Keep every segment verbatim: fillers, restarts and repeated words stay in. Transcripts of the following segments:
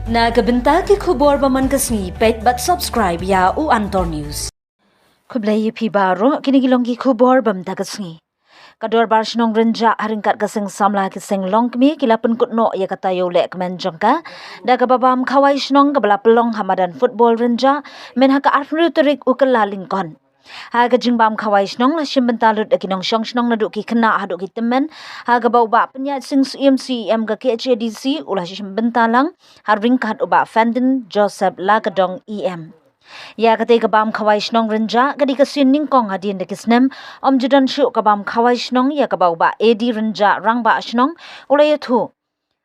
Na ka bynta ki khubor ba man ka sngi, peit bad subscribe ïa u Antor News. Khublei ïa phi baroh, kine ki long ki khubor ba man ka sngi. Ka Dorbar Shnong Rynjah ha ryngkat ka Seng Samla ki Seng Longkmie ki la pynkut noh ïa ka taïew lehkmen jong ka da kaba bam khawai shnong kaba la pynlong ha madan football Rynjah mynha ka arphew tarik u Kyllalyngkot. Ha ka jingbam khawai shnong la shim bynta lut da ki nongshong shnong naduh ki khynnah haduh ki tymmen, ha kaba u Bah Pynïaid Sing Syiem, C E M ka K H A D C, u la shim bynta lang ha ryngkat u Bah Fandin Joseph Lakadong, E M. Ïa katei ka bam khawai shnong Rynjah ka dei ka sien nyngkong hadien da ki snem ym ju don shuh ka bam khawai shnong ïa kaba u Bah A D Rynjah, Rangbah Shnong, u la ïathuh.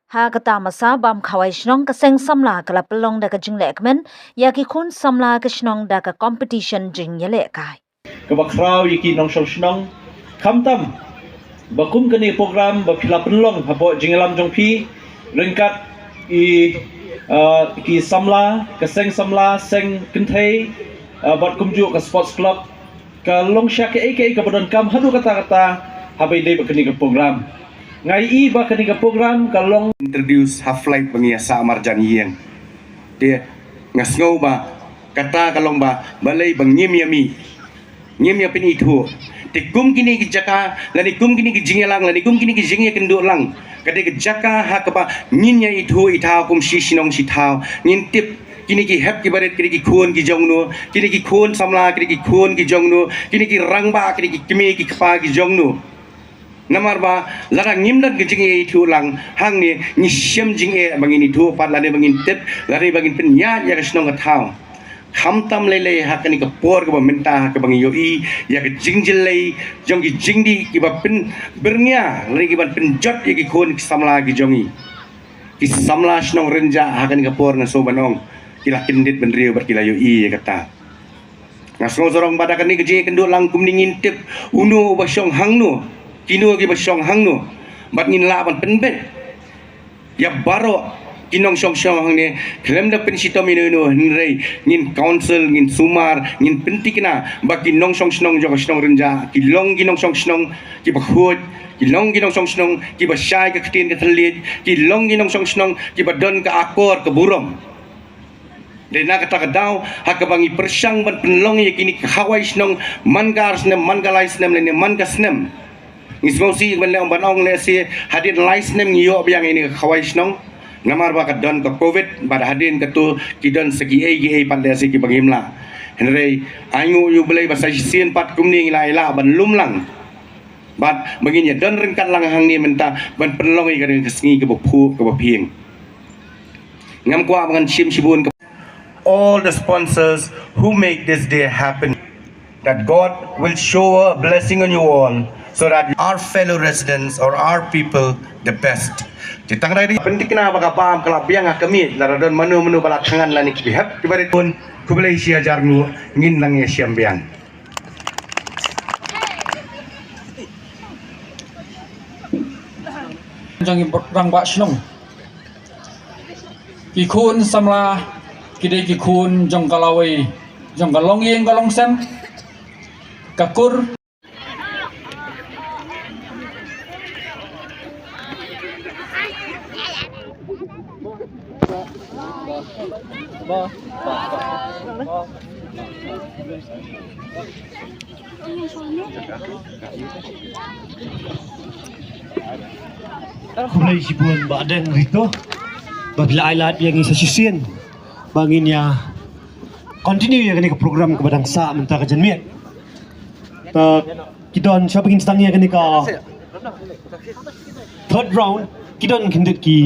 Ha kata masa bam khawai shnong ka Seng Samla ka la pynlong da ka jinglehkmen ïa ki khun samla ka shnong da ka competition jingïalehkai. Kaba khraw ïa ki nongshong shnong, khamtam ba kum kane program ba phi la pynlong hapoh jingïalam jong phi ryngkat i, uh, ki samla, ka Seng Samla, Seng Kynthei, uh, bad kumjuh ka sports club, ka long sha kaei kaei kaba donkam haduh katta katta haba ïadei bad kane ka program. Nga ïohi ba kane ka program ka long introduce ha flight ba ngi ïa sah marjan ïing. Te nga sngew ba kata ka long ba balei ba ngim ïa mih, ngim ïa pynithuh. Te kum kine ki jaka lane kum kine ki jingïalang lane kum kine ki jingïakynduh lang, ka dei ka jaka ha kaba ngin ïa ithuh ithaw kum shi shnong shi thaw. Ngin tip kine ki hep ki barit ki dei ki khun ki jong no, kine ki khun samla ki dei ki khun ki jong no, kine ki rangbah ki dei ki kmie ki kpa ki jong no. Namar ba lada ngim don ka jingïaithuh lang hangne, ngi shem jingeh ba ngin ithuh pat lane ba ngin tip lane ba ngin pynïaid ïa ka shnong ka thaw. Khamtam lei lei ha kane ka por kaba mynta ha kaba ngi ïohi ïa ka jingjyllei jong ki jingdih kiba pynbyrngia lane kiban pynjot ïa ki khun ki samla ki jong ngi. Ki samla shnong Rynjah ha kane ka por nga sngew ban ong ki la kyndit bynriew bad ki la ïohi ïa kata. Nga sngew sarong ba da kane ka jingïakynduh lang kumne ngin tip uno uba shong hangno, kino kiba shong hangno, bad ngin lah ban pynbeit ïa baroh ki nongshong shnong hangne. Khlem da pynshitom ïano ïano hynrei ngin counsel, ngin sumar, ngin pynthikna ba ki nongshong shnong jong ka shnong Rynjah ki long ki nongshong shnong kiba khuid, ki long ki nongshong shnong kiba shai ka ktien ka thylliej, ki long ki nongshong shnong kiba don ka akor ka burom. Dei na kata ka daw ha kaba ngi pyrshang ban pynlong ïa kine ki khawai shnong man ka ar snem, man ka lai snem lane man ka snem. Ngi sngewsih ban leh ban ong lehse hadien lai snem ngi ïoh biang ïa kine ki khawai shnong. Namar ba ka don ka covid bad hadien katu ki don sa kiei kiei pat lehse kiba ngim lah. Hynrei ainguh ïa U Blei ba sa shisien pat kumne ngi la ïa lah ban lum lang. Bad ba ngin ïa don ryngkat lang hangne mynta ban pynlong ïa kane ka sngi kaba phuh kaba phieng. Ngam kwah ba ngan shim shibun ka all the sponsors who make this day happen. That God will shower a blessing on you all so that our fellow residents or our people the best. Te tang dei pynthikna ba ka bam ka la biang ha ka miej, lada don mano mano ba la thngan lane ki hep kiba rit pun, khublei shi hajar nguh, ngin nang ïa shem biang. Jong i rangbah shnong. Ki khun samla ki dei ki khun jong ka lawei, jong ka longïing ka longsem, ka kur. Khublei shibun Bah Deng Rito ba phi la ai lad ïa ngi sa shisien ba ngin ïa continue ïa kane ka program kaba dang sah mynta ka janmiet. Ta ki don sha ba ngin sdang ïa kane ka third round, ki don khyndiat ki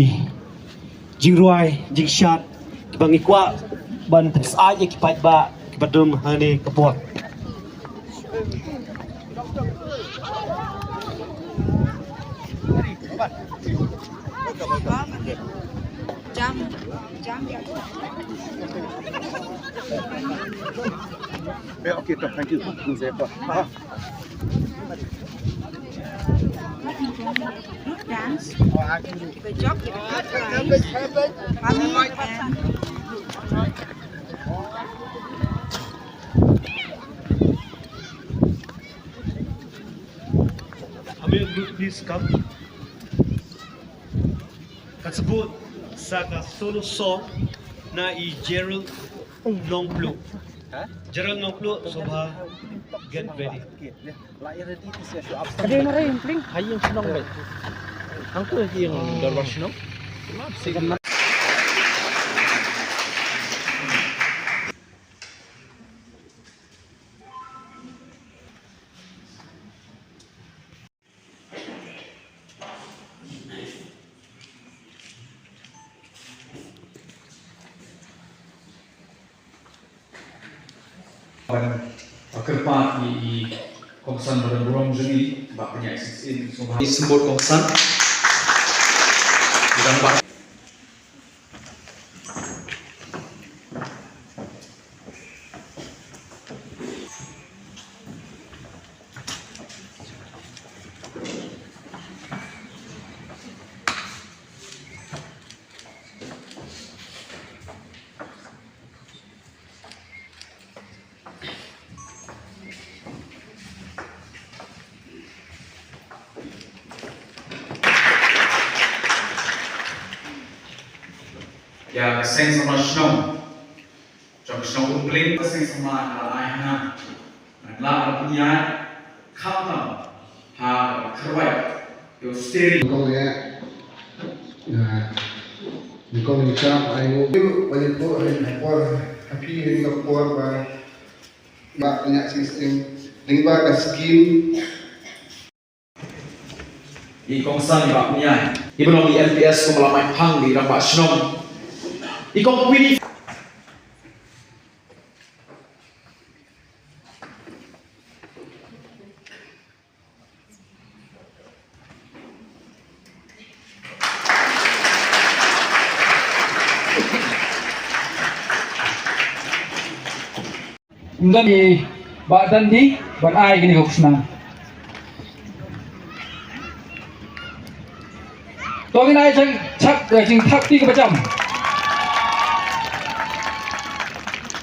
jingrwai, jingshad kiba ngi kwah ban pynsyaid ïa ki paidbah kiba don ha kane ka por. Yeah, okay, thank you. Group dance. Keep a jog, keep a good prize. Mummy and Amir, please come. Kan sebut Ka solo song na i Gerald Nongpluh. Gerald Nongpluh, sngewbha get ready. Ka dei ma rei pling. Hai ïing shnong beit. Hangtu ïing dorbar shnong. Ban kyrpad ïa i kongsan ba don burom jong ngi, Bah Pynïaid Sing Syiem, sngewbha. I symbud kongsan. Dang ba Ïa ka seng samla shnong jong ka shnong Umpling, ka seng samla ka la ai hana. Ngan lah ban pynïaid khamtam ha ka kyrwai ïa u steering. Kong ïa, ïa, ni kong ni chap ai ngu. Ïa, wan ïa por, ai por, happy ïa ka por ba, ba pynïaid shisien. Lyngba ka skim. I kongsan i Bah Pynïaid. I ba long i M P S kum la mai phang i rangbah shnong. I kong Queenie. Ym don i Bah Dandi ban ai kane ka khusnam. To ngin ai jingthap, eh, jingthap kti kaba jam.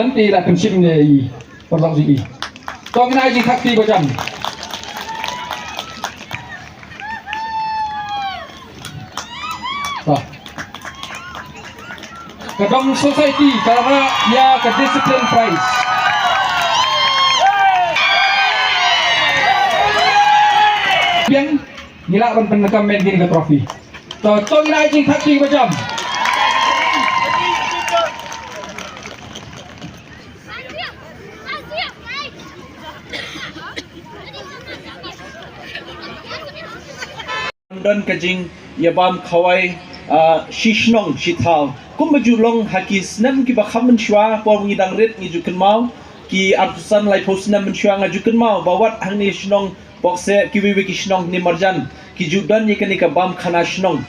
Kan ti la pynshim ne i paralok jong i. To ngin ai jingthap kti kaba jam. To. Ka Dong Society ka la rah ïa ka discipline prize. Biang ngi lah ban pyndonkam met kine ka trophy. To, to ngin ai jingthap kti kaba jam. Don ka jingïabam khawai, ah, shi shnong shi thaw. Kumba ju long ha ki snem kiba kham mynshuwa, por ngi dang rit ngi ju kynmaw, ki arphew san laiphew snem mynshuwa nga ju kynmaw ba wat hangne shnong Bokseh, kiwei wei ki shnong ne marjan ki ju don ïa kane ka bam khana shnong.